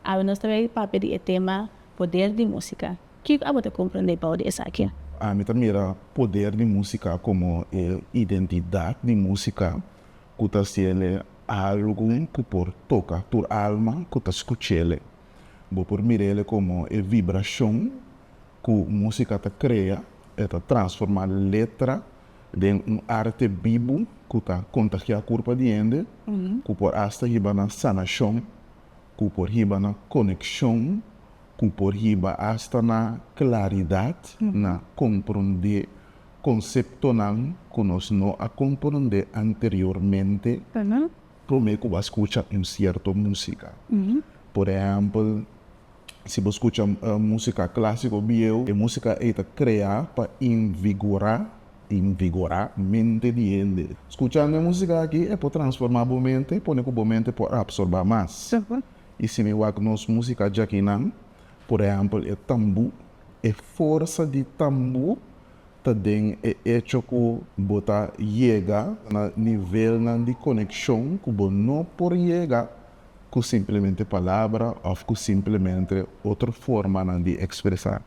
Awe nos ta bay papia di e tema Poder di Musica. Kico abo ta comprende bao di esaki? Ami ta mira poder di musica como e identidad di musica cu ta haciele algo cu por toca tur alma cu ta scuchele. Bo por mirele como e vibracion cu musica ta crea, e ta transforma letra den un arte bibu cu ta contagia curpa di hende, cu por hasta hiba na sanacion, cu por hiba na conexion, cu por hiba hasta na claridad, na comprende conceptonan cu nos no a comprende anteriormente, prome cu bo a scucha un cierto musica. Por ehempel, si bo scucha musica clasico bieu, e musica ey ta crea pa invigora, invigora mente di hende. Scuchando e musica aki e por transforma bo mente, pone cu bo mente por absorba mas. Y si mi wak nos musica djakinan, por ehempel e tambu, e forsa di tambu ta den e echo cu bo ta yega na nivelnan di conexion cu bo no por yega cu simplemente palabra of cu simplemente otro formanan di expresa.